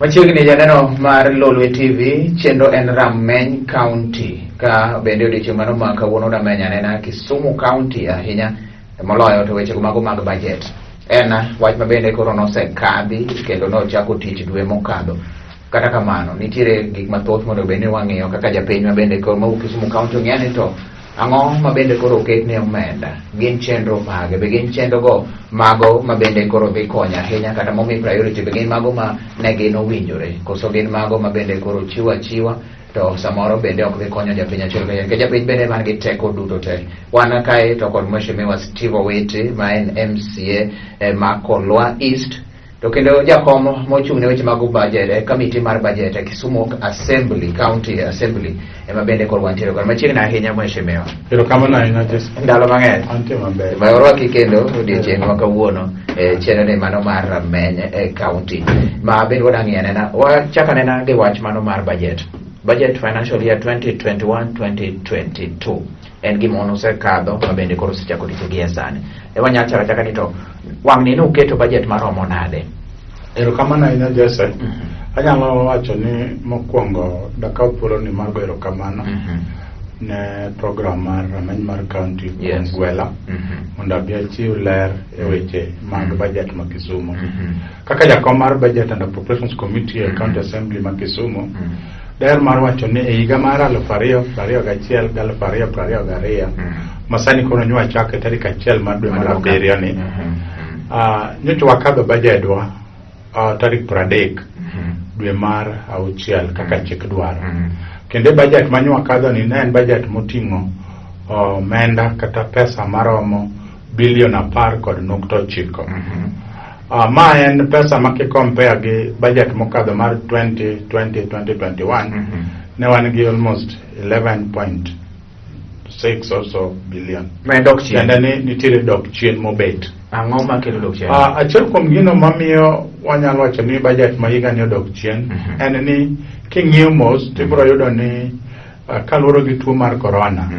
Machiegni janeno mar Lolwe TV, chenro en Rameny County ka bende odiochieng' mano ma kawuono dameny anena Kisumu County ahinya moloyo to weche mago mag budget. En wach ma bende koro nosekadhi kendo nochako tich dwe mokadho. Kata kamano, nitiere gik mathoth mondo bed ni wang'iyo kaka japiny ma bende koro mawuok Kisumu County ong'eya ni to ang'o ma bende koro oket ne omenda, gin chenro mage, be gin chenro go mago ma bende koro dhi konyo ahinya kata momi priority, be gin mago ma ne gin owinjore koso gin mago ma bende koro chiwo achiwa to samoro bende ok dhi konyo japiny achiel kachiel nikech japiny bende man gi teko duto te. Wan kae to kod Mheshimiwa Steve Owiti ma en MCA ma Kolwa East to kendo jakom mochung' ne weche mag budget e kamiti mar budget e Kisumu Assembly County Assembly ema bende koro wantiere kod machiegni ahinya Mheshimiwa. Erokamano ahinya Jesse. Ndalo mang'eny. Antie maber. Ma orwaki kendo odiochieng' ma kawuono e chenro ni mano mar Rameny e county ma bende wadang' ng'iyo anena wachak anena gi wach mano mar budget. Budget financial year 2021-2022 en gima wan osekadho ma bende koro osechako tich gi e sani. E wanyalo chako achaka ni to wang' ni nuketo budget maromo nade? Erokamano ahinya Jesse. Anyalo wacho ni mokwongo dakaw thuoloni mar goyo erokamano ne program mar Rameny mar County kuom gwela mondo abi achiw ler e weche mag budget ma Kisumu. Kaka jakom mar Budget and Appropriations Committee e County Assembly ma Kisumu, daher mar wacho ni e higa mar 2021 gi 2022 ma sani koro nyo wachako e tarik 1 mar dwe mar abiriyo ni, nyocha wakadho bajedwa tarik 30 dwe mar auchiel kaka chik dwaro. Kendo e budget ma nyo wakadho ni ne en budget moting'o omenda kata pesa maromo bilion 10.9. Ma en pesa ma kikompare gi budget mokadho mar 2020-2021 ne wan gi almost 11.6 or so billion. Ma en dok chien. Tiende ni nitiere dok chien mobet. Ang'o makelo dok chien? Achiel kuom gino mamiyo wanyalo wacho ni budget ma higa ni odok chien en ni king'iyo mos to ibiro yudo ni kaluwore gi tuo mar corona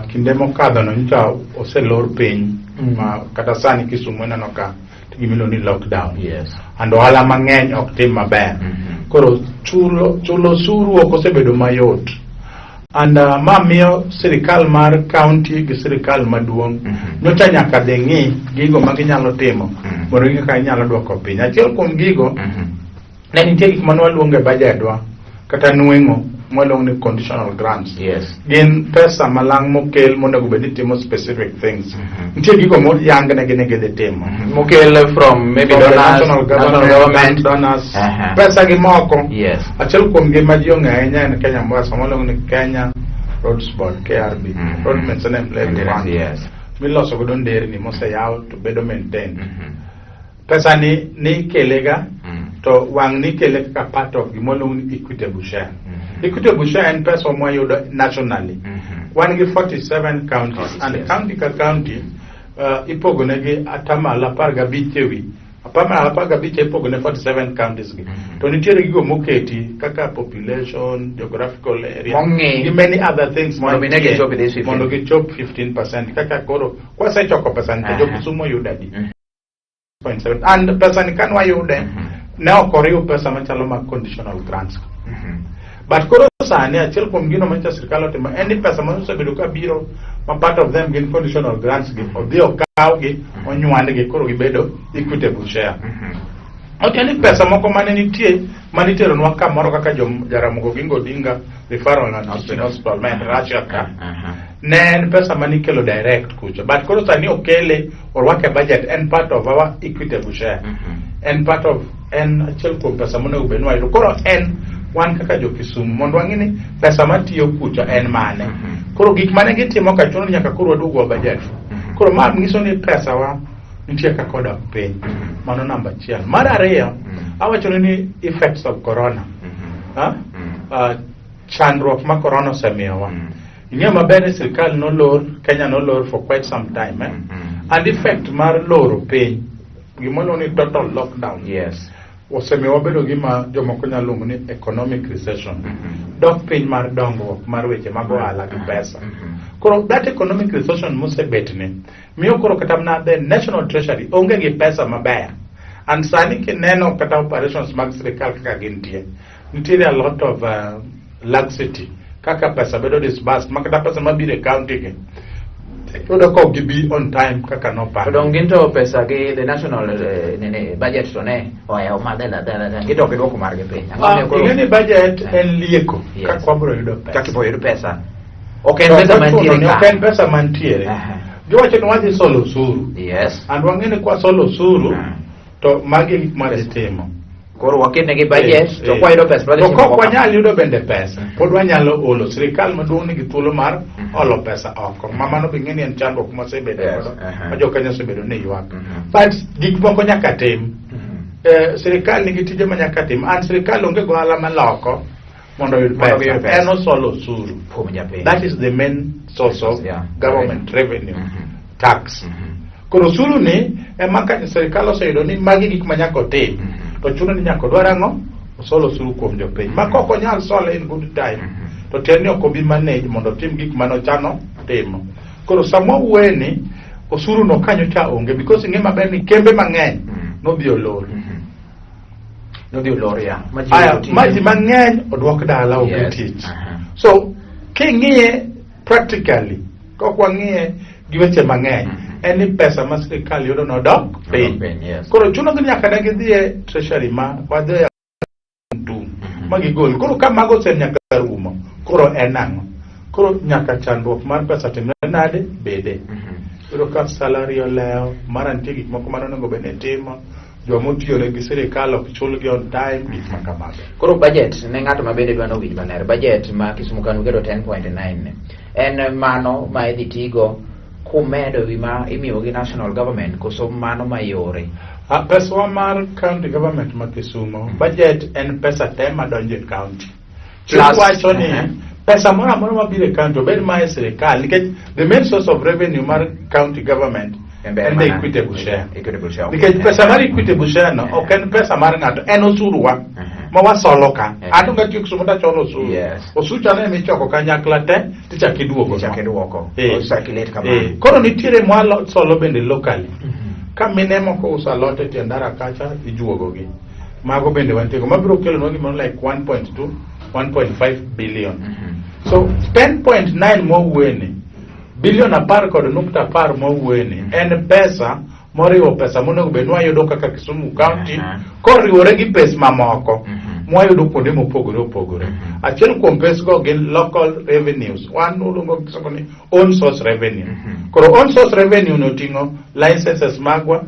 kinde mokadho no nyocha oselor piny ma kata sani Kisumu ineno ka gimiluongo ni lockdown. And ohala mang'eny ok tim maber. Koro chulo osuru ok osebedo mayot. And ma miyo sirikal mar county gi sirikal maduong' nyocha nyaka dhi ng'i gigo ma ginyalo timo mondo ging'e kaka ginyalo duoko piny. Achiel kuom gigo ne nitie gik mane waluongo e bajedwa kata nweng'o mwaluongo ni conditional grants. Gin pesa malang' mokel monego bed ni timo specific things. Nitie gigo moyangnegi ni gidhi timo. Mokel from maybe From the donors, national government, national government. donors. Pesa gi moko. Achiel kuom gi ma ji ong'eyo ahinya en Kenya Mwasa mwaluongo ni Kenya Roads Board, KRB, Road Maintenance Levy Fund. Miloso godo nderni moseyaw to bedo maintained. Pesa ni nikelega to wang' nikele kaka part of gima waluongo ni equitable share. Equitable share en pesa mwayudo nationally. Wan gi 47 counties and county ka county ipogo negi atamalo 15 ewi atamalo 15 ipogo ne 47 counties gi. To nitiere gigo moketi kaka population, geographical area Mong'i. gi many other things Mondo mi ne mantie gichop this 15. mondo gichop 15% kaka koro kwasechoko pesa ni to jo Kisumu oyudo adi? 0.7 and pesa ni kan wayude ne ok oriw pesa machalo mag conditional grants. But koro sani achiel kuom gino manyicha sirikal otimo en ni pesa ma osebedo ka biro ma part of them gin conditional grants gi odhi okawgi onywandgi koro gibedo equitable share. Otiende ni pesa moko mane nitie mane iteronwa kamoro kaka jo Jaramogi Oginga Odinga Referral and Teaching Hospital ma en Russia ka. Ne en pesa manikelo direct kucha, but koro sani okele orwake e budget, en part of our equitable share. En part of, en achiel kuom pesa monego bed ni wayudo. Koro en wan kaka jo Kisumu mondo wang'e ni pesa matiyo kucha en mane. Koro gik mane gitimo ka chuno ni nyaka koro waduog wa budget. Koro ma nyiso ni pesa wa nitie kaka odok piny. Mano namba achiel. Mar ariyo, awacho ni effects of corona. Ha? Chandruok ma corona osemiyowa. Ing'eyo maber ni sirkal nolor, Kenya nolor for quite some time. Eh? And effect mar loro piny, gima ni total lockdown, osemiyo wabedo gima jomoko nyalo luongo ni economic recession. Dok piny mar dongruok mar weche mag ohala gi pesa. Koro that economic recession mosebet ni, miyo koro kata mana the National Treasury onge gi pesa maber. And sani kineno kata operations mag sirkal kaka gintie, nitiere a lot of laxity kaka pesa bedo disbursed, ma kata pesa mabiro e county gi iyudo ka ok gibi on time kaka nopang. To dong gin to pesa gi the national nini budget to ne oyawo ma dela dela dela gito ok giduoko margi piny. Ang'o momiyo koro- Ing'e ni budget en lieko kaka wabiro yudo pesa. Kaka ibiro yudo pesa. Ok en To pesa ok ochuno mantiere ni ka. ok en pesa mantiere. Giwacho ni wadhi solo osuru. And wang'e ni kwasolo osuru to magi e gik mwadhi timo. Koro waketnegi budget to kwayudo pesa to wadhi To timo kok kaka. wanyal yudo bende pesa, pod wanyalo olo. Sirikal maduong' nigi thuolo mar olo pesa oko. Ma mano be ing'e ni en chandruok mwasebedo godo, ma jokenya osebedo ni ywak. But gik moko nyaka tim. Sirikal nigi tije ma nyaka tim. And sirikal onge gohala maloko mondo oyud Mondo giyud pesa. pesa. En osolo osuru. Kuom japiny. That is the main source of government revenue, tax. Koro osuru ni ema ka sirikal oseyudo ni magi gik ma nyaka otim, to chuno ni nyaka odwar ang'o? Osol osuru kuom jopiny. Ma kok onyal sole in good time, to tiende ni ok obi manage mondo otim gik mane ochano timo. Koro sama wawuoye ni osuru no kanyocha onge, because ing'e maber ni kembe mang'eny nodhi olor. Nodhi olor ya. Ma ji Aya, yudo tije. ma ji mang'eny odwok dala onge tich. So king'iye practically, kok wang'iye gi weche mang'eny, en ni pesa ma sirikal yudo nodok piny. Piny, yes. Koro chuno gi nyaka ne gidhi e treasury ma wadhi e tum ma gigol. Koro ka mago ose nyaka rumo, koro en ang'o? Koro nyaka chandruok mar pesa timre nade? Bede. Iyudo ka salary olewo, mara nitie gik moko mane onego bed ni timo, joma otiyone gi sirikal ok chulgi on time, gik ma kamago. Koro budget ne ng'ato ma bende dwa nowinj maler, budget ma Kisumu kan uketo 10.9 en mano ma idhi tigo kumedo wi ma imiyo gi national government koso mano ma yore? Pesawa mar county government ma Kisumu, budget en pesa te madonjo e county. Plus- Wacho ni pesa moro amora mabiro e county obed ma e sirikal, nikech the main source of revenue mar county government En ber en the mana- equitable share. Equitable share, okay. Nikech pesa mar equitable share no ok en pesa mar ng'ato, en osuruwa ma wasolo ka. An onge atiyo Kisumu tacholo osuru. Osuru cha ne emichoko kanyakla te tichako iduogo. Tichako iduoko. Circulate kamano. Koro nitiere mwasolo bende locally. Ka mine moko uso alot e tie ndara kacha ijuogogi. Mago bende wantie go. Mabiro kelonwa gimoro like 1.2, 1.5 billion. So 10.9 mwawuoyeni, bilion 10.10 mwawuoyeni, en pesa moriwo pesa monego bed ni wayudo kaka Kisumu County koriwore gi pes mamoko mwayudo kuonde mopogore opogore. Achiel kuom pes go gin local revenues. Wan uluongo gi kisungu ni own source revenue. Koro own source revenue no oting'o licenses magwa,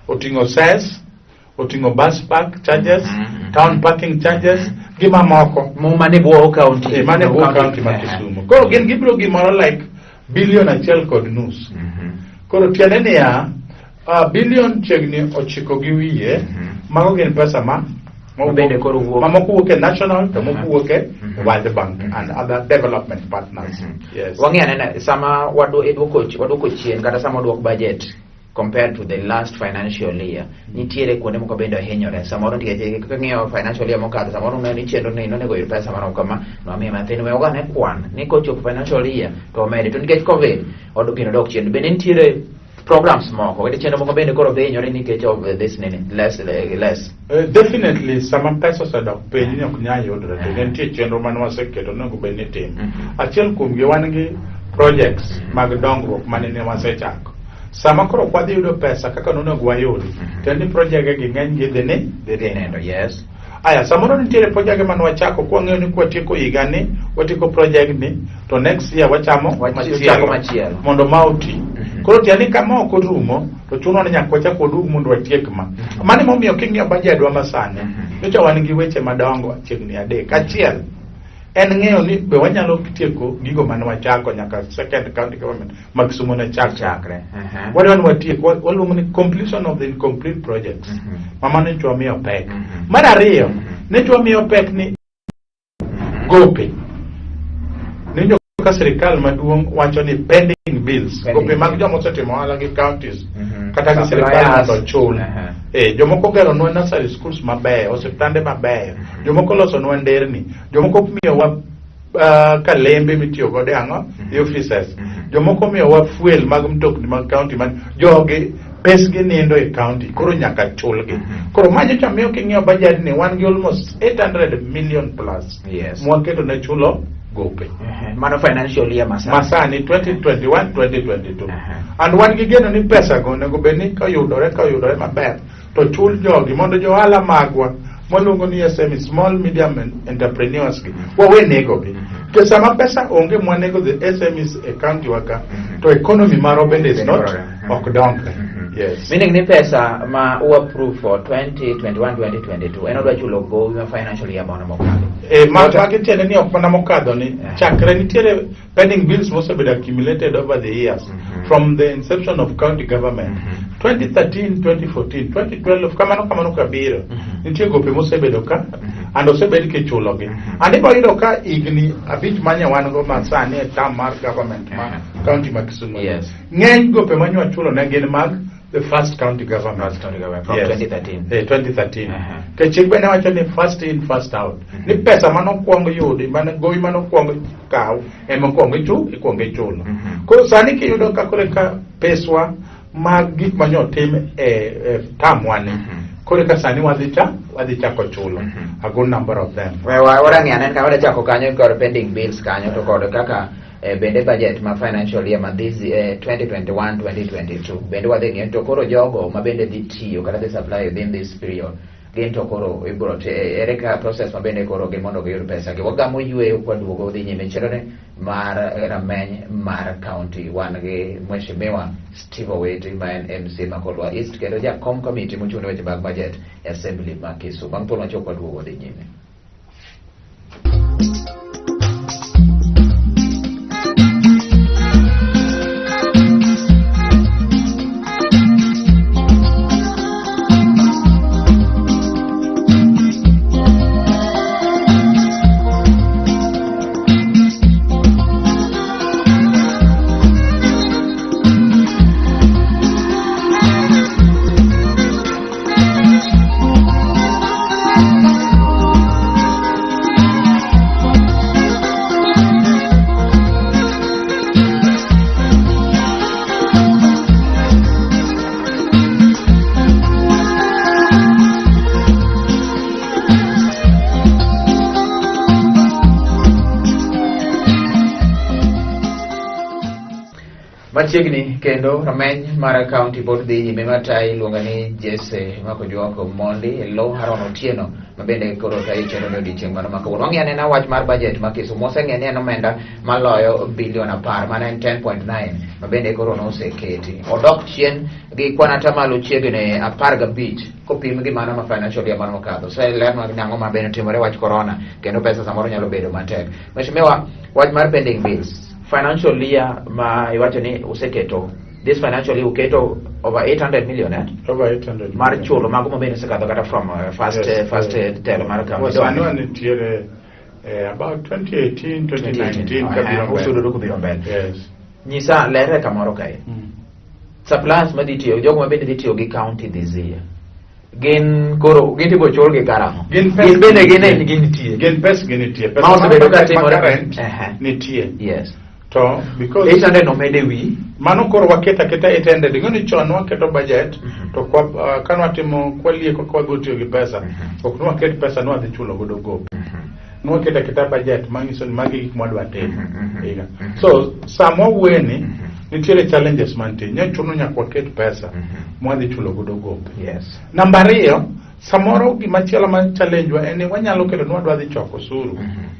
oting'o cess, oting'o bus park charges, town parking charges, gi mamoko. Mane bwo county. Mane bwo county ma Kisumu. Koro gin gibiro gimoro like bilion 1.5. Koro tiende niya, bilion chiegni 9 gi wiye, mago gin pesa ma Bende koro wuok. Mamoko wuok e national to moko wuok e World Bank and other development partners. Yes. Wang'i anena sama iduoko chien kata sama waduok budget compared to the last financial year, nitiere kuonde moko bende ohinyore samoro nikech kaka ng'iyo financial year mokadho, samoro ne ni chenro ni nonego yud pesa marom kama, nwamiye mathin, we ogane kwan ni kochopo financial year to omedi, to nikech COVID gino dok chien. Bende nitiere programs moko kata chenro moko bende koro dhi hinyore nikech of this nini less. Definitely sama pesa osedok piny ni ok nyal yudore to nitie chenro mane waseketo onego bed ni timo. Achiel kuomgi wan gi projects mag dongruok mane ne wasechako. Sama koro ok wadhi yudo pesa kaka nonego wayudi, to en ni project gi ng'eny gi dhi ni dhi nindo. Yes. Aya, samoro nitiere project mane wachako kwang'eyo ni kwatieko higani, watieko project ni, to next year wachamo Wachako machielo. mondo ma oti. Koro tiende ni kama ok orumo, to chuno ni nyaka wachak waduog mondo watiek ma. Mano emomiyo king'iyo budget wa masani, nyocha wan gi weche madongo chiegni adek. Achiel, en ng'eyo ni be wanyalo tieko gigo mane wachako nyaka second county government ma Kisumu ne chak Chakre. Wadwa ni watiek, waluongo ni completion of the incomplete projects. Ma mano nyocha wamiyo pek. Mar ariyo, nyocha wamiyo pek ni gope. Ninjo ka sirikal maduong' wacho ni pending bills, Pending gope mag bills. joma osetimo ohala gi counties, kata gi sirikal Suppliers. mondo ochul. Jomoko ogeronwa nursery schools mabeyo, osiptande mabeyo, jomoko olosonwa nderni, jomoko miyowa kalembe mitiyo godo e ang'o e offices, jomoko miyowa fuel mag mtokni mag county man jogi pesgi nindo e county koro nyaka chulgi. Koro ma nyocha miyo king'iyo budget ni wan gi almost 800 million plus mwaketo ne chulo gope. Mano financial year masani. Masani 2021 2022. And wan gi geno ni pesa go onego bed ni koyudore maber to chul jogi mondo jo ohala magwa mwaluongo ni SME, small medium entrepreneurs gi wawe nego gi. Nikech sama pesa onge mwanego the SMEs e county wa ka, to economy marwa bende is not ok dongre. Yes. Meaning ni pesa ma u approve for 2021 2022 en odwa chulo gowi ma financial year mano mokalo. Ma magi tiende ni ok mana mokadho ni chakre nitiere pending bills mosebedo accumulated over the years from the inception of county government, 2013, 2014, 2012, kamano kamano kabiro. Nitie gope mosebedo ka and osebed kichulogi and ibo yudo ka higni 5 manye wan go masani e term mar government ma county ma Kisumu, ng'eny gope manye wachulo ne gin mag the first county government. First county government from Yes. 2013. 2013. Aha. Ke chik bende wacho ni first in first out. Ni pesa manokwong yudi, mane gowi manokwong kaw, ema kwong ikwong ichulo. Koro sani kiyudo ka koro ka peswa mag gik mane otim e term wa ni, koro ka sani wadhi chako chulo a good number of them. We warang'i anen ka wadachako kanyo kod pending bills kanyo to kod kaka bende budget ma financial year ma this 2021 2022 bende wadhi ng'iyo to koro jogo ma bende dhi tiyo kata dhi supply within this period gin to koro ibro te ere ka process ma bende koro gi mondo giyud pesa gi wagamo yweyo kwaduogo dhi nyime chenro ni mar rameny mar county. Wan gi mheshimiwa Steve Owiti ma en MC ma Kolwa East kendo jakom committee mochung' ne weche mag budget e assembly ma Kisumu. Bang' thuolo machuok waduogo dhi nyime. Machiegni kendo rameny mar county pod dhi nyime matayi iluongo ni Jesse Makojuok Mondi e lo Haron Otieno ma bende koro tayi chenro ne odiochieng' mano ma kawuono. Wang'iyo anena wach mar budget ma Kisumu oseng'e ni en omenda maloyo bilion 10 mano en 10.9 ma bende koro noseketi. Odok chien gi kwan atamalo chiegni 15 kopim gi mano ma financial year mano mokadho. Oselernwa ni ang'o ma bende otimore wach corona kendo pesa samoro nyalo bedo matek. Mheshimiwa, wach mar pending bills financial year ma iwacho ni useketo this financial year uketo over 800 million, eh? Over 800 mar million. Chulo mago ma bende osekadho kata from first Yes, first telo mar Well, county. sani wanitiere about 2018 2019 kabiro mbele. Usudoru kubiro mbele. Yes. Nyisa lere kamoro kae. Suppliers madhi tiyo, jogo ma bende dhi tiyo gi county this year. Gin koro gin tibo chulgi karang'o? Gin Gin bende gin e gin nitie. Gin pes gi nitie. Pesa Ma osebedo mar ka timore. ma current nitie. To because 800 nomede wi. Mano koro waketo aketa 800 ing'e ni chon waketo budget to kwa ka nwatimo kwalieko ka wadhi tiyo gi pesa ok nwaket pesa nwadhi chulo godo gope nwaketo aketa budget manyiso ni magi gik mwadwa timo higa. So sama wawuoyeni nitiere challenges mantie nyo chuno nyaka waket pesa mwadhi chulo godo gope. Namba ariyo. Samoro gimachielo ma challenge wa en ni wanyalo keto ni wadwa dhi choko osuru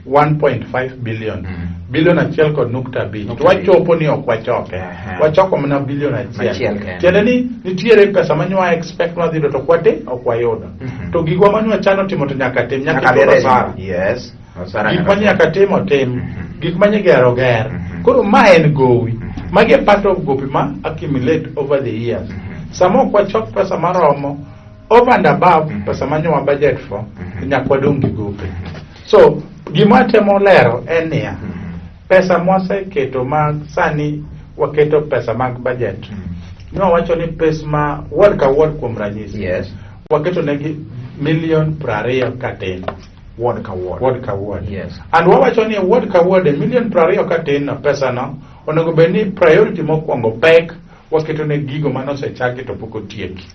1.5 billion, bilion 1.5, to wachopo ni ok wachoke. Wachoko mana bilion 1. Machiel kende. Tiende ni nitiere pesa ma nywa expect nwadhi yudo to ok wati ok wayudo. To gigwa ma nwachano timo to nyaka tim, nyaka Nyaka chul bed- osara. Yes. Osara Gik nyaka ma nyaka tim otim, gik ma nyigero ger. Koro ma en gowi. Magi e part of gopi ma accumulate over the years. Sama ok wachok pesa maromo over and above pesa ma nyowa budget for, nyaka wadong' gi gope. So gima atemo lero en niya, pesa mwaseketo ma sani waketo pesa mag budget. Nwawacho ni pes ma ward ka ward kuom ranyisi. Waketo negi milion 20 katin. Ward ka ward. Ward ka ward. Yes. And wawacho ni ward ka ward e milion 20 katin no pesa no onego bed ni priority mokwongo pek waketo ne gigo mane osechaki to pok otieki.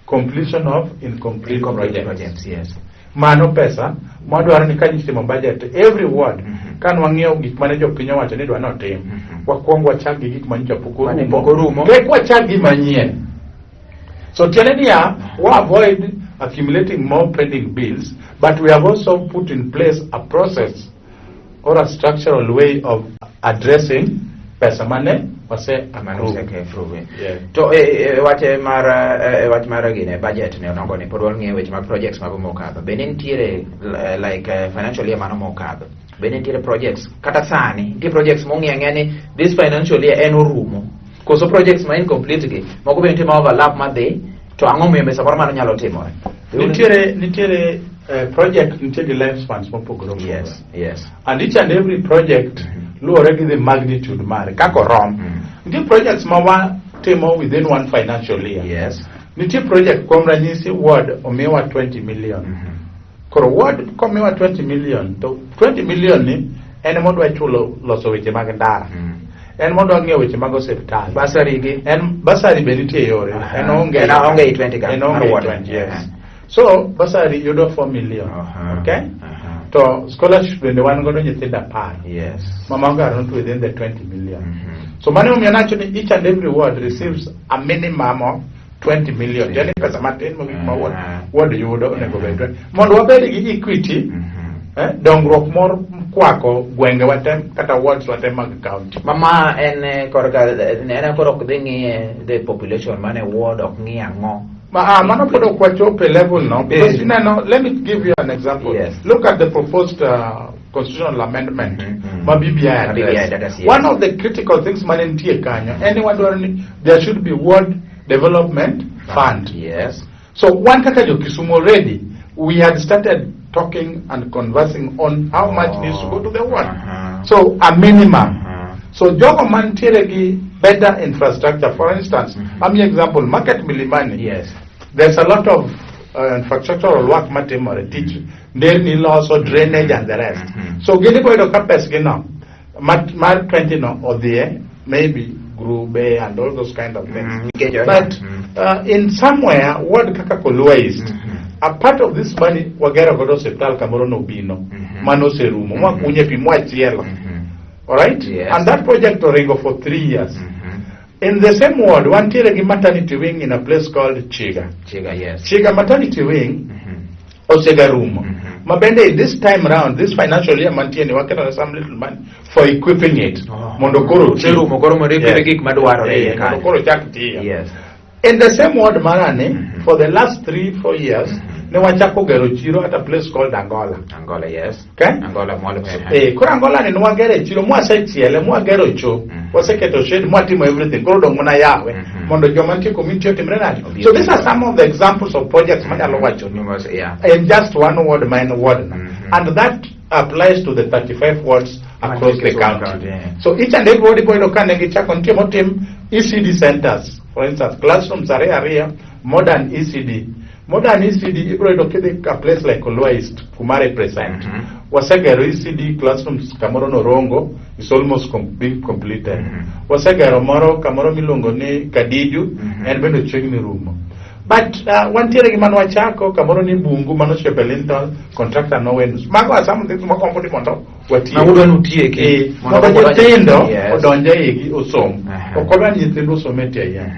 Completion of incomplete, Incomplete projects. projects. Yes. Mano pesa mwadwaro ni ka itimo budget every ward ka nwang'iyo gik mane jopiny owacho ni dwa notim, wakwong wachak gi gik manyocha pok Mane orumo, pok orumo. kek wachak gi manyien. So tiende niya, wa avoid accumulating more pending bills, but we have also put in place a process or a structural way of addressing pesa mane wase Mane approve. oseke approve. Yeah. To e, e, wach mar e, wach mar gine budget ne onogo ni pod wang'iyo weche mag projects mago mokadho. Bende nitiere like financial year mano mokadho. Bende nitiere projects kata sani nitie projects mong'i ang'eya ni this financial year en orumo. Koso projects ma incomplete gi moko be nitie ma overlap madhi to ang'o miyo be samoro mano nyalo timore? Nitiere project nitie gi lifespans mopogore opogore. Yes. And each and every project luwore gi the magnitude mare kaka orom. Nitie projects ma watimo within one financial year. Nitie project, kuom ranyisi, ward omiwa 20 million. Koro ward komiwa 20 million to 20 million ni en modwa chulo loso weche mag ndara. En modwa ng'iewo weche mag osiptal. Bursary gi. En bursary be nitie yore. En onge. En onge i 20 ka, En mar onge i ward. 20, yes. So bursary yudo 4 million. Okay? To scholarship bende wan godo nyithindo 10. Mamago are not within the 20 million. So mano omiyo nawacho ni each and every ward receives a minimum of 20 million. Yani pesa matin mogik ma ward yudo onego bed 20. Mondo wabed gi equity, dongruok mor kwako gwenge wate kata wards wate mag county. Mama en korka en koro ok dhi ng'iye the population mane ward, ok ng'i ang'o. Ma, mano pod ok wachopo e level no because ineno, let me give you an example. Look at the proposed constitutional amendment ma BBI Ma BBI address. address, yes. One of the critical things mane nitie kanyo en ni wadwaro ni there should be ward development fund. So one kaka jo Kisumu already we had started talking and conversing on how much needs to go to the ward. So a minimum. So jogo mantiere gi better infrastructure, for instance, mm example, Market Milimani. There's a lot of infrastructural work matimore, tich nderni loso, drainage and the rest. So gin ibiro yudo ka pesgi no mar 20 no odhie maybe grube and all those kind of things. Nikech- But in somewhere ward kaka Kolwa East, a part of this money wagero godo osiptal kamoro nobino mano oserumo mwakunye pi mwachielo. Alright? Yes. And that project oringo for 3 years. In the same ward, wantiere gi maternity wing in a place called Chiga. Chiga, yes. Chiga maternity wing osegarumo. Ma bende this time round, this financial year mantie ni waketo some little money for equipping it. Oh. Mondo koro oti. Oserumo, koro mondo equip gik madwarore iye Mondo kanyo. koro chak tiyo. Yes. In the same ward marani, for the last 3, 4 years, ne wachako gero chiro at a place called Angola. Angola, yes. Okay? Angola mwalo. Koro Angola ni nwagere chiro mwasechiele, mwagero cho, waseketo shed, mwatimo everything. Koro dong' mana yawe mondo joma nitie community otimre nade. Obi So these are some of the examples of projects manyalo wacho ni in just one ward, ma en ward no. And that applies to the 35 wards across the Kisumu county. County, yeah. So each and every ward ibo yudo ka ne gichako nitie motim ECD centers, for instance, classrooms ariyo ariyo, modern ECD. Modern ECD ibiro yudo kidhi a place like Kolwa East, kuma represent. Wasegero ECD classrooms kamoro Norongo is almost being completed. Wasegero moro kamoro miluongo ni Kadiju, en bende ochiegni rumo. But wantiere gi mane wachako kamoro ni Bungu mano Shepe Linton, contractor nowe nus. Mago are some things mogombo ni mondo watieki. Ma udwa ni utieki. Eh, Mondo mondo odonj- nyithindo odonj e igi osom. Ok wadwa ni nyithindo osom e tie yien.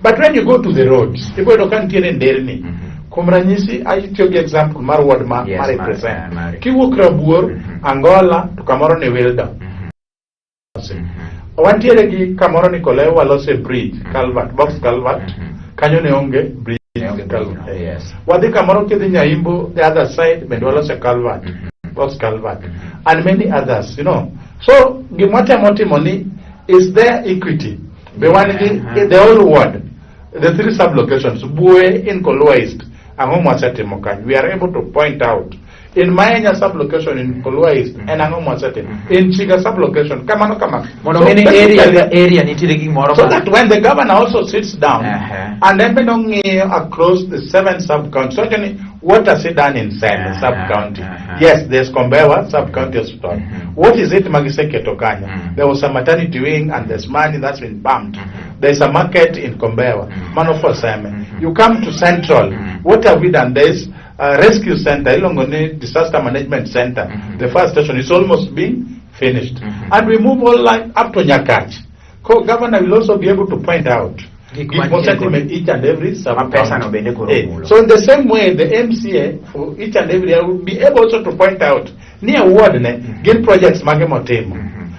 But when you go to the roads, ibiro yudo ka nitiere nderni. Kuom ranyisi, atiyo gi example mar ward ma, ma represent. Mari. Kiwuok Rabuor, Angola, to kamoro ni Wildo. Wantiere gi kamoro ni Kolewa walose bridge, culvert, box culvert. Kanyo ne onge bridge. Ne onge bridge, culvert. no, yes. Wadhi kamoro kidhi Nyaimbo, the other side, bende walose culvert, box culvert, and many others. So, gima watemo timo ni, is there equity? Be wan gi the whole ward, the three sub-locations, Bue in Kolwa East, ang'o mwasetimo kanyo? We are able to point out. In Maenya sub-location in Kolwa East, en ang'o mwasetimo? In Chiga sub-location, kamano kamano. Mondo So ng'e ni area basically- ka area nitiere gimoro So that when the governor also sits down and then bende ong'iyo across the seven sub-counties, so ni what has he done in Seme sub-county? Yes, there's Kombewa sub-county hospital. What is it magiseketo kanyo? There was a maternity wing and there's money that's been pumped. There's a market in Kombewa, mano for Seme. You come to Central, what have we done? There's a rescue center, iluongo ni disaster management center. The fire station is almost being finished. And we move all line up to Nyakach. Co governor will also be able to point out Gik gik mantie mosetimo kod- e each and every sub Ma pesa no bende koro mulo. So in the same way, the MCA for each and every area will be able also to point out ni e ward ne gin projects mage motimo.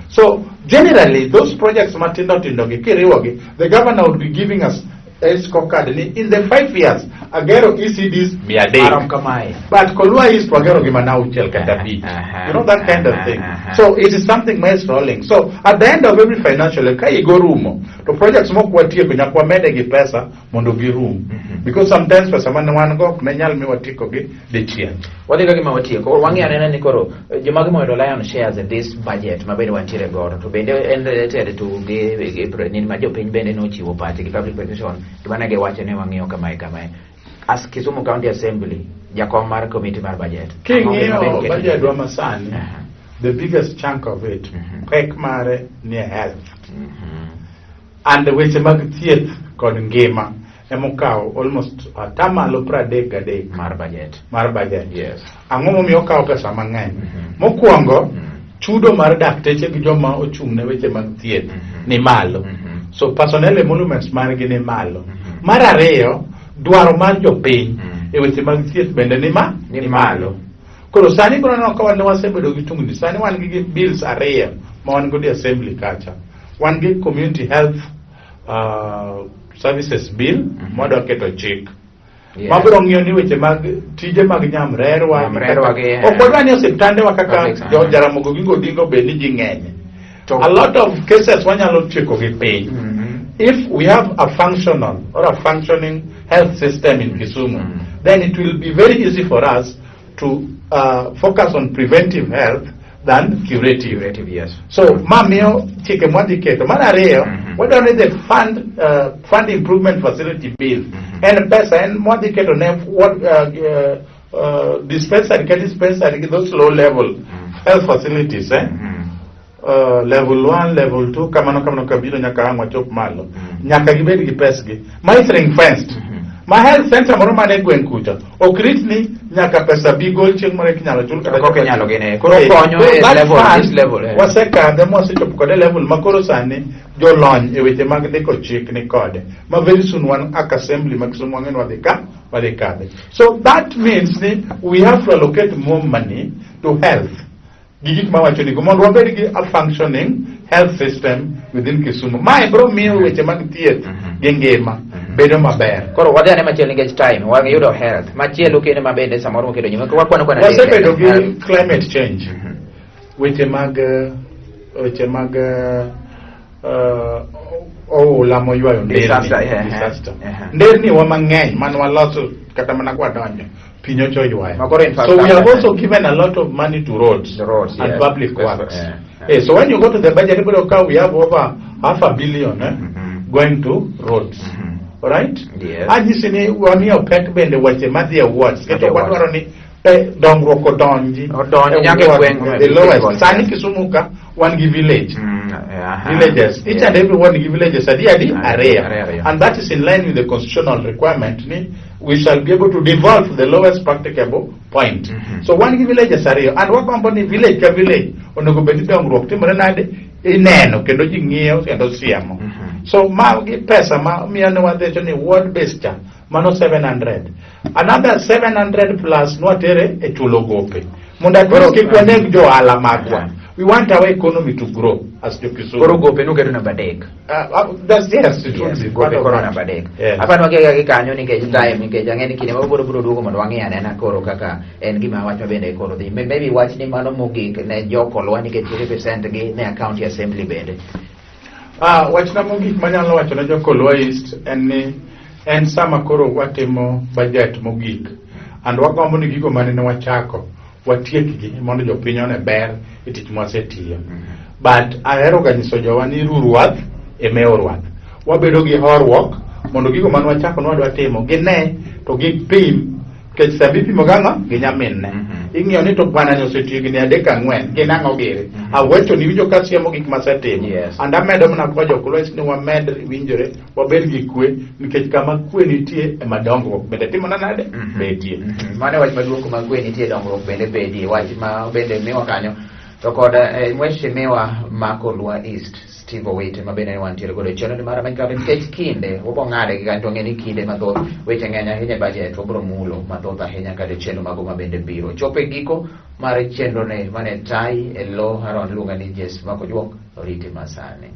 So generally, those projects matindo tindo gi kiriwogi, the governor would be giving us a scorecard ni in the 5 years agero ECDs 300. Marom kamae. But Kolwa East wagero gima na auchiel kata abich. You know that kind of thing. So it is something ma is rolling. So at the end of every financial year, ka higa orumo, to projects mok watieko nyaka wamede gi pesa mondo girum. Because sometimes pesa mane wan go ok ne nyal mi watieko gi dichiel. Wadhi ka gima watieko. Wang'iyo anena ni koro jomage moyudo lion shares e this budget ma bende wantiere godo to bende en related to gi nini ma jopiny bende nochiwo pachgi, public petition, gima ne giwacho ni wang'iyo kamae kamae. As Kisumu County Assembly, jakom mar committee mar budget, ang'o gima bende King'iyo keto budget wa masani, the biggest chunk of it, pek mare ni e health. And weche mag thieth kod ngima emokawo almost 33% mar budget. Mar budget. Ang'o momiyo okawo pesa mang'eny? Mokwongo, chudo mar dakteche gi joma ochung' ne weche mag thieth ni malo. So personnel emoluments margi ni malo. Mar ariyo, dwaro mar jopiny e weche mag thieth bende ni ma Ni malo. Koro sani koro aneno ka wan wasebedo gi tungni. Sani wan gi bills ariyo ma wan godo e assembly kacha. Wan gi community health services bill mwadwa keto chik mabiro ng'iyo ni weche mag tije mag nyamrerwa Nyamrerwa gi, ok wadwa ni osiptandewa kaka Public, jo Jaramogi Oginga Odinga obed ni ji ng'eny. A lot of cases wanyalo tieko gi piny if we have a functional or a functioning health system in Kisumu, then it will be very easy for us to focus on preventive health than curative. Curative, yes. So ma miyo chike mwadhi keto. Mar ariyo, wadwaro ni the fund improvement facility bill. En pesa en mwadhi keto ne what, dispensary ka dispensary gi those low level health facilities, eh? Level 1, level 2, kamano kamano kabiro nyaka ang' wachop malo. Nyaka gibed gi pesgi. Ma is ring fenced. Ma health center moro man e gweng' kucha ok rit ni nyaka pesa bi gol chieng' moro inyalo chul kata Ok chapati. inyalo gine. Koro Eh, konyo koro e that level, fund, this level, eh. wasekadhe mwasechopo kode level ma koro sani jolony e weche mag ndiko chik ni kode ma very soon wan ak assembly ma Kisumu wang'e ni wadhi kadhe. So that means ni we have to allocate more money to health gi gik mawacho ni go mondo wabed gi a functioning health system within Kisumu. Mae biro miyo weche mag thieth gi ngima bedo maber. Koro wadhi ane machielo nikech time wayudo health machielo kendo ma bende samoro waketo nyime wakwano kwana Wasebedo gi health. climate change. Weche mag oula moywayo nderni. Disaster, yeah, Disaster. yeah. Nderni wa mang'eny man waloso kata mana kwadonjo pi nyocha oywayo. Ma koro So we have infrastructure. also given a lot of money to roads, The roads, and yes. public That's works. yeah. So when you go to the budget, ibiro ka we have over half a billion going to roads. Right? Yes. Anyisi ni wamiyo pek bende weche madhi e wards. Madhi Kendo e wards. wadwaro ni dongruok odonji. Odonji e nyaka e ward, gweng', the lowest. village. Sani Kisumu ka wan gi village. Villages. Each and every one gi villages adi adi? Ariyo. Ariyo. Ariyo. And that is in line with the constitutional requirement ni we shall be able to devolve to the lowest practicable point. So wan gi villages ariyo and wagombo ni village ka village onego bed ni dongruok timore nade ineno kendo ji ng'iyo kendo siemo. So magi pesa ma miyo ne wadhicho ni ward based cha mano 700, another 700 plus nwatere e chulo gope mondo at least kik waneg johala magwa. We want our economy to grow as jo-Kisumu. Koro gope nuketo namba 3. That's yes, it would Yes, be gope part of koro that. namba 3. Yes. Apani wakia gi kanyo nikech time, nikech ang'e ni kinde mabiro biro duogo mondo wang'i anena koro kaka en gima wach ma bende koro dhi. Maybe wach ni mano mogik ne jokolwa nikech represent gi ne county assembly bende. Ah, wachna mogik manyalo wacho ne jokolwa East en ni en sama koro watimo budget mogik and wagombo ni gigo mane ne wachako watiekgi mondo jopiny one ber e tich mwasetiyo. But ahero ga nyiso jowa ni ru rwath e mewo rwath. Wabedo gi horuok mondo gigo mane wachako ni wadwa timo gine to gipim, nikech sama ipimo gang'o gi nyaminne, ing'iyo ni to bwana ni osetiyo gini adek ang'wen gin ang'o giri. Awacho ni winjo ka siemo gik masetimo and amedo mana kwa jokolwa ni wamed winjore, wabed gi kwe, nikech kama kwe nitie ema dongruok bende timona nade betie. Mano e wach maduong', kuma kwe nitie dongruok bende bedie. Wach ma bende miwa kanyo to kod mheshimiwa ma Kolwa East Steve Owiti ma bende wantiere godo e chenro ni mar Rameny County, nikech kinde wabo ng'ade gi kanyo to wang'e ni kinde mathoth weche ng'eny ahinya e budget wabro mulo mathoth ahinya kata e chenro mago ma bende biro chopo e giko mar chenro ne mane tai e lo Haron luonga ni Jes Makojuok orite masani.